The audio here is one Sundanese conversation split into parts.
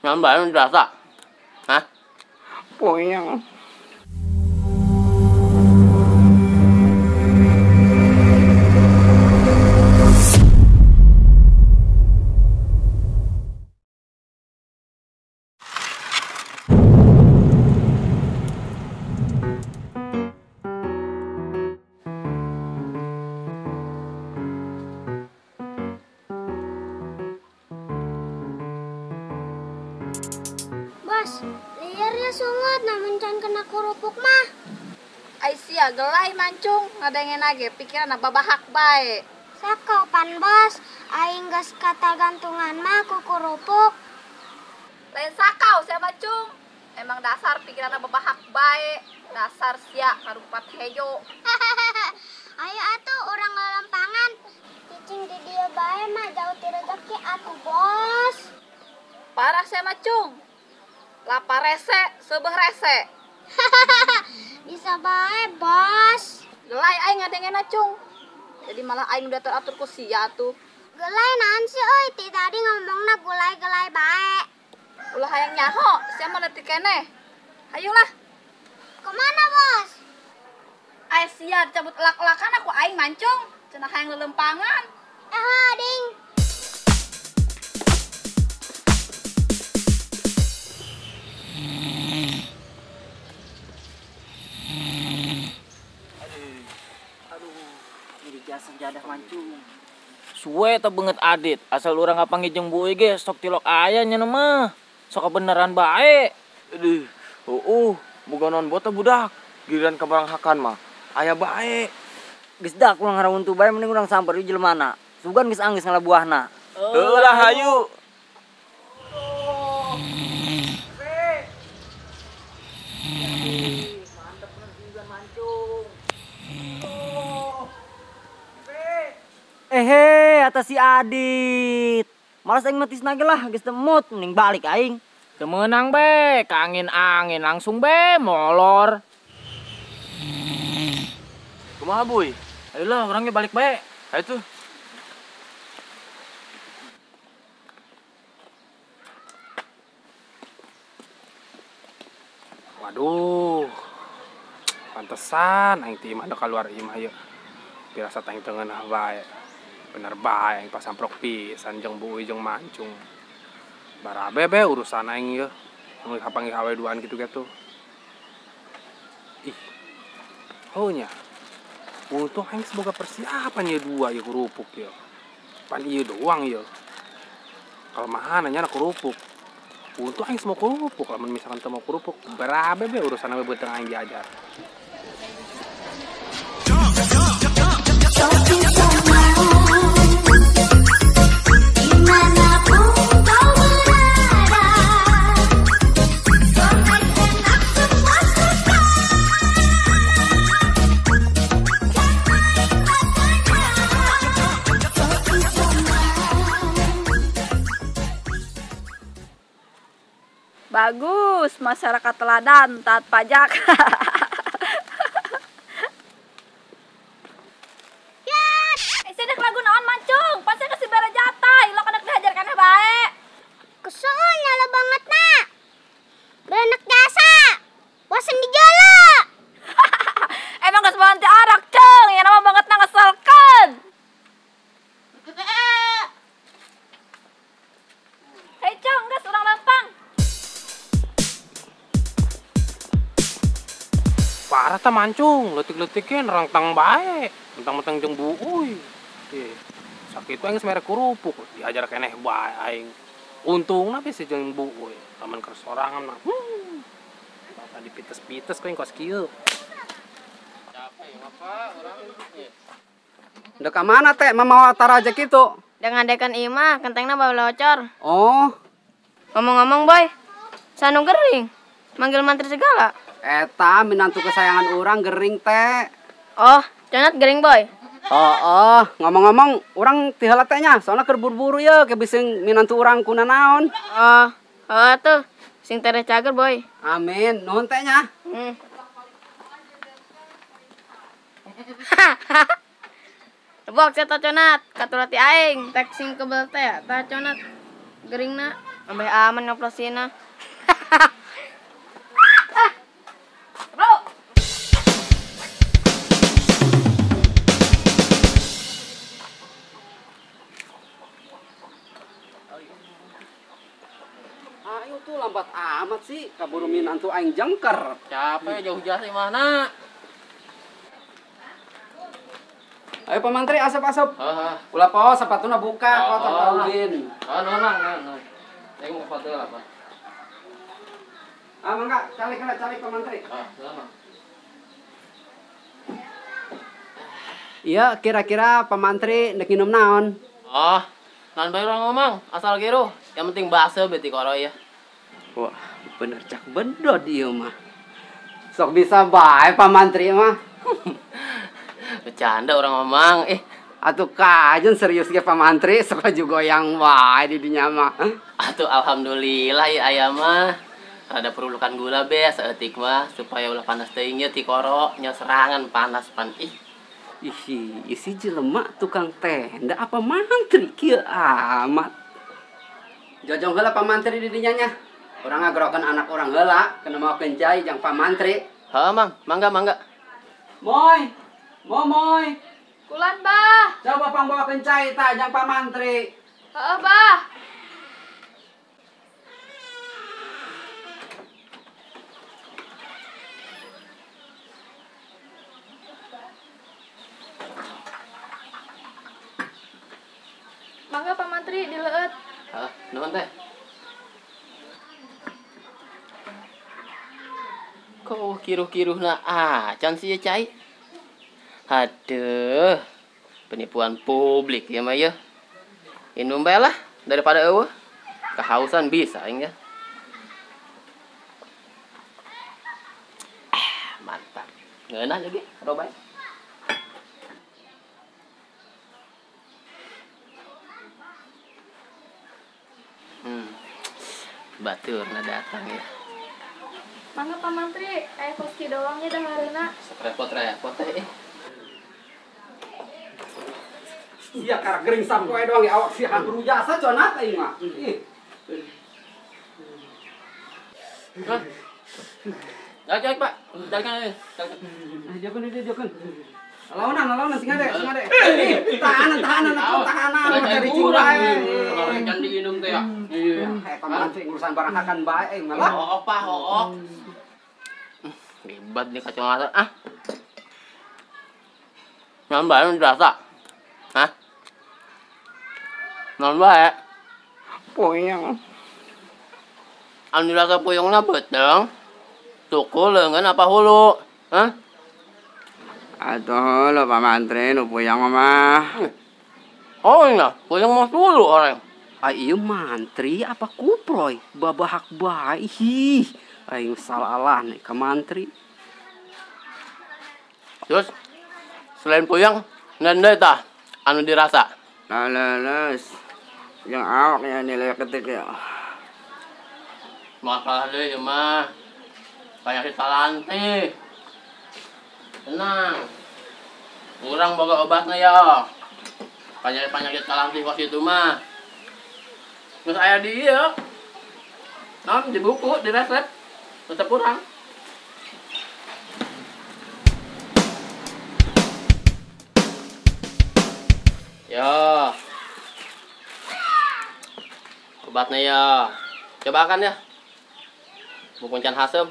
Naon bae nu dirasa? Hah? Puyeng. Bos, liar ya sungut namun can kena kerupuk mah. Ai sia gelai mancung ngadengen ge pikiran babahak bae. Sakau pan bos, aing geus kata gantungan mah ku kerupuk. Lain sakau sia mancung. Emang dasar pikiran babahak bae. Dasar sia karupat hejo. Ayo atuh urang lalampangan. Cicing di dieu bae mah jauh ti rezeki atuh bos. Parah sia mancung. Lapar rese, seubeuh rese. Bisa bae, bos. Gelai aing ngadengena cung. Jadi malah aing udah teratur ku sia atuh. Gelai naon sih euy, ti tadi ngomongna gulai-gelai bae. Ulah hayang nyaho, sia mah leutik keneh. Hayulah. Kemana, bos? Ai sia dicabut elak-elakan aku aing mancung. Cenah hayang lelempangan. Eh, ding. Sejadah mancung. Suwe teh beungeut Adit, asal urang kapanggih jeung Bu Uy ge sok tilok aya nya mah. Sok beneran bae. Aduh, heueuh, boga naon bota budak. Giliran ka barang hakan mah aya bae. Geus dak urang ngarauntu bae mending urang samper ieu jelemana. Sugan geus anggeus ngalabuahna. Heueuh lah hayu. Mantep bener sugan mancung. Ehe, atas si Adit. Malas aing matis nage lah, geus temut, mending balik aing. Teu meunang be, ka angin-angin langsung be molor. Kumaha Buy? Ayolah orangnya balik bae. Ayo tuh. Waduh. Pantesan aing ti imah da kaluar imah ieu. Pirasa aing teu ngeunah bae. Bener bae aing pasamprok pisan jeung Bu Uy jeung mancung. Barabe be urusan aing ieu. Mun kapanggih awe duaan kitu ge tuh. Ih. Oh nya. Untung aing semoga persiapan ieu dua ieu kerupuk ieu. Pan ieu doang ieu. Kelemahan nya kerupuk. Untung aing semua kerupuk, lamun misalkan teu mau kerupuk, barabe be urusan awe beuteung aing diajar. Bagus, masyarakat teladan, taat pajak. Ya, sedek lagu naon mancung, pasti kasih bare jatah, ilok anak dihajar kana bae. Kesel nyala banget na. Berenak jasa. Bosen di jala. Emang geus bawa arak, Ceng, ya nama banget na ngeselkeun. Hei, Ceng, geus urang lempang. Parah ta mancung, leutik-leutikeun rangtang bae, mentang-mentang jeung Bu Uy. Sakitu aing geus mere kerupuk, diajar keneh bae aing. Untungna bisi jeung Bu Uy, lamun keur sorangan mah. Bakal dipites-pites ku aing kos kieu. Capek apa urang ieu. Dek ka mana teh mamawa taraja kitu? Da ngadekan ieu mah kentengna bawa locor. Oh. Ngomong-ngomong boy, sanu gering, manggil mantri segala. Eta minantu kesayangan urang gering teh. Oh, conat gering boy. Oh, ngomong-ngomong urang ti heula teh nya, soalna keur buru-buru ye ke bising minantu urang kuna naon. Oh, oh tuh, sing tereh cager boy. Amin, nuhun teh nya. Tebok saya conat, katulati aing, tek sing kebel teh, tah conat geringna. Ambeh aman ngoplosina. Bro. Ayo tuh lambat amat sih, kaburu minantu aing jengker. Capek jauh-jauh sih mana? Ayo Pak Mantri asap-asap. Ulah poho sepatuna buka kotor taubin. Oh, nonang, nonang. Saya mau sepatu lah, Pak. Ah, mangga, calik calik Pak Mantri. Ah, nonang. Iya, kira-kira Pak Mantri nek minum naon? Oh, naon bae urang ngomong, asal kiruh. Yang penting bakso beti koro ya. Wah, bener cak bedod ieu mah. Sok bisa bae Pak Mantri mah. Bercanda orang ngomong, Atuh kajen serius ge Pak Mantri, sok juga goyang wae di dinya mah. Atuh alhamdulillah ya aya mah. Rada perulukan gula be saeutik mah supaya ulah panas teuing nya ti koro nya serangan panas pan ih. Ih, isi jelema tukang tenda apa mantri kieu amat. Jojong heula Pak Mantri di dinya nya. Urang ngagerokeun anak urang heula, kena maokeun cai jang Pak Mantri. Heuh, Mang, mangga mangga. Moy. Momoy. Kulan, Bah. Coba pangbawakeun cai tah jang Pak Mantri. Heeh, Bah. Mangga Pak Mantri dileueut. Heeh, nuhun teh. Kok kiruh-kiruhna acan sih ya cai? Aduh, penipuan publik ya mah ya. Minum bae lah daripada eueuh. Kehausan bisa aing ya. Ah, mantap. Ngeunah lagi, robae. Baturna datang ya. Mangga Pak Mantri, aya koski doang ya dahareuna. Repot-repot teh. Sia karak gering sampoe doang ya awak sia guru jasa cenah aing mah. Ih. Cek, Pak. Carikan. Jokeun deui jokeun. Launan, launan sing ade, sing ade. Ih, tahanan, tahanan, aku tahanan cari cing bae. Can diinum teh ya. Iya. Eta mantri urusan barang hakan bae aing mah lah. Hook, Pak, hook. Ribet nih kacamata. Ah. Naon bae nu dirasa? Hah? Naon bae? Puyeng. Anu dirasa puyengna beuteung. Tuku leungeun apa hulu? Hah? Atuh lo Pak Mantri nu puyeng mah. Oh iya, puyeng mah hulu orang. Ah ieu mantri apa kuproy? Babahak bae ih. Aing salah nih ka mantri. Terus selain puyeng, naon deui tah anu dirasa? Laleus. Yang awak ya nilai ketik ya. Masalah deui ieu mah. Penyakit salanti. Tenang. Urang boga obatna ya. Penyakit-penyakit salanti kos itu mah. Terus aya di ieu. Naon di buku, di resep. Tetep urang. Ya. Obatnya ya. Cobakan ya. Mumpung can hasem.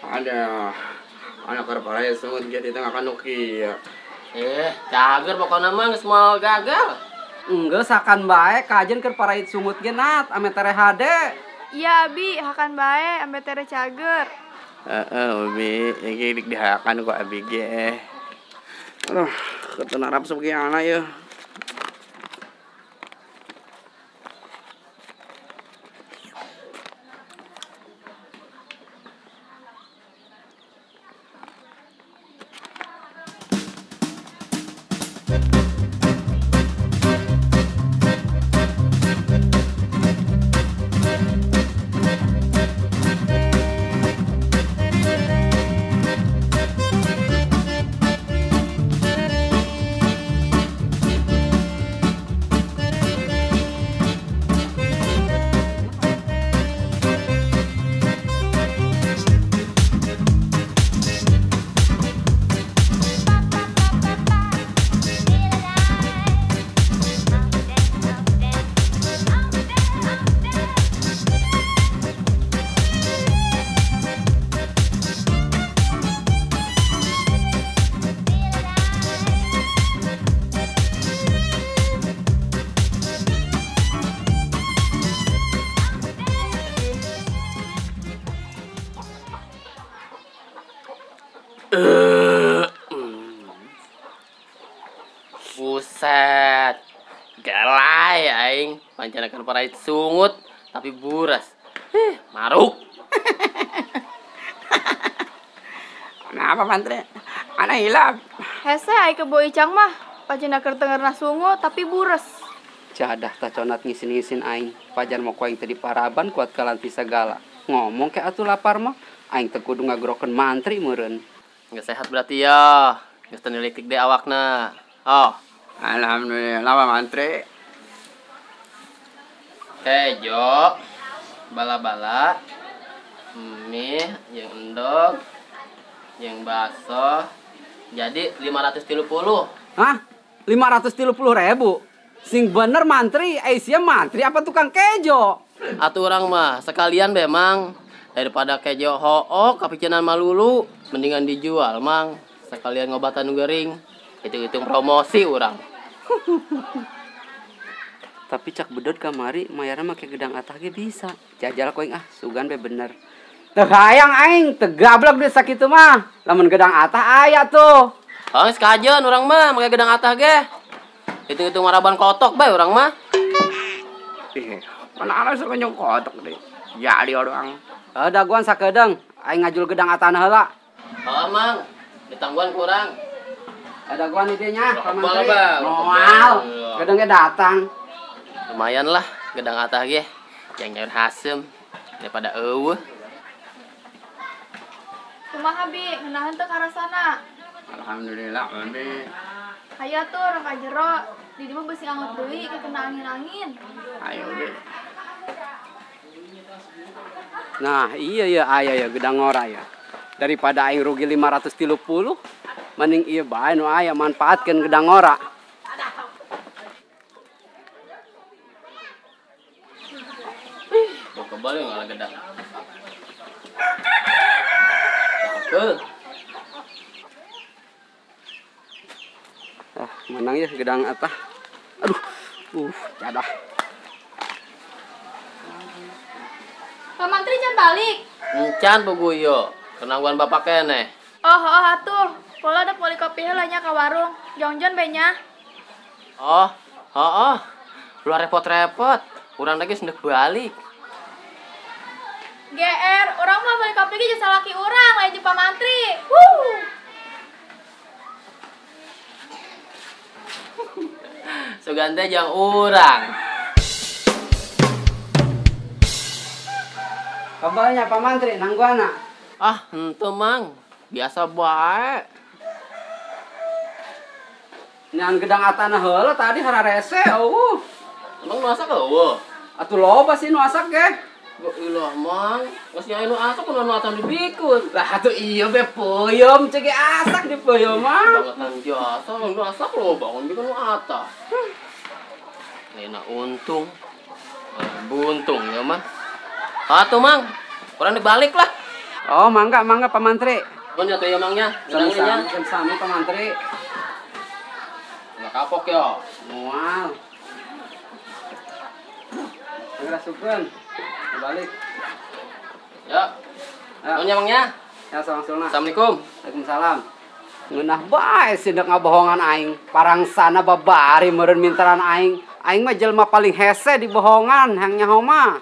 Ada. Anak karparaya sungut ge di tengah kanu kieu. Cager pokona mah geus moal gagal. Enggeus hakan bae kajen keur parait sungut ge nat ame tere hade. Iya Abi, hakan bae ame tere cager. Heeh, Umi, iki dik dihakan ku abi ge. Aduh, ketenarap sebagai anak ya. Pancanakan parait sungut tapi buras. Maruk. Kenapa mantri? Ana hilap. Hese ai kebo Icang mah pancena keur tengerna sungut tapi buras. Jadah tah conat ngisin-ngisin aing. Pajar mau ku aing teh diparaban kuat kalanti segala. Ngomong ke atuh lapar mah aing teh kudu ngagrokeun mantri meureun. Geus sehat berarti ya. Geus teu niliktik deui awakna. Oh, alhamdulillah Pak Mantri. Kejo, bala-bala, mie, jeung endog, jeung bakso. Jadi 530. Hah? 530 ribu? Sing bener mantri, sia mantri apa tukang kejo? Atuh urang mah sekalian be mang. Daripada kejo hook kapicenan malulu, mendingan dijual mang. Sekalian ngobatan nu gering. Hitung-hitung promosi urang. Tapi cak bedot kamari mayarna make gedang atah ge bisa. Jajal ku aing ah, sugan be bener. Teu hayang aing, teu gablek duit sakitu mah. Lamun gedang atah aya tuh. Oh, geus kajeun urang mah make gedang atah ge. Hitung-hitung maraban kotok bae urang mah. Ih, mana ana suka nyong kotok deh. Jadi orang. Heuh daguan sakedeung, aing ngajul gedang atahna heula. Heuh mang, ditangguan kurang. Daguan ieu nya, Pak Mantri. Moal. Gedangnya datang. Lumayan lah gedang atah ge. Yang nyaur hasem daripada eueuh. Kumaha bi, ngeunaheun teu karasana? Alhamdulillah, bi. Hayu atuh urang ka jero, di dieu mah beusi angot deui kena angin-angin. Ayo bi. Nah, iya ya aya ya gedang ngora ya. Daripada aing rugi 530, mending ieu bae nu aya manfaatkeun gedang ngora. Ih, kebal ya ngalah gedang. Cakep. Ah, menang ya gedang atah. Aduh, jadah. Pak Mantri can balik. Encan buguyo, kenangguan bapak keneh. Oh, atuh. Pola ada poli kopi heula nya ka warung. Jongjon be nya. Oh. Luar repot-repot. Urang lagi sendek balik. GR, urang mah beli kopi ge jasa laki urang, lain jeung Pak Mantri. Wuh. Sugan teh jeung urang. Kabarnya Pak Mantri nangguana. Ah, henteu mang. Biasa bae. Nyan gedang atana heula tadi hararese eueuh. Emang nu asak eueuh? Atuh loba sih nu asak ge. Ilah mang, geus nyae nu asak kudu nu asak dibikun. Lah atuh ieu be peuyeum ceuk ge asak di peuyeum mah. Bangetan jasa nu asak loba kun bikun nu atah. Lainna untung. Buntung ya mah. Atuh mang, urang dibalik lah. Oh, mangga mangga Pak Mantri. Mun atuh ieu mangnya. Sami sami Pak Mantri. Enggak kapok yo. Moal. Ngerasukeun. Balik. Ya. Nuhun ya mangnya. Ya sawangsulna. Assalamualaikum. Waalaikumsalam. Ngeunah bae sih dek ngabohongan aing. Parangsana babari meureun mintaran aing. Aing mah jelema paling hese dibohongan hayang nyaho mah.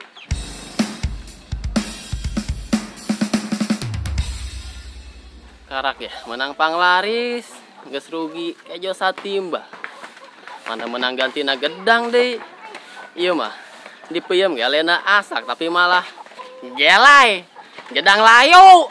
Karak ya, menang panglaris, geus rugi kejo satimba. Mana menang gantina gedang deui. Ieu mah dipeuyeum ge alena asak tapi malah jelai. Gedang layu.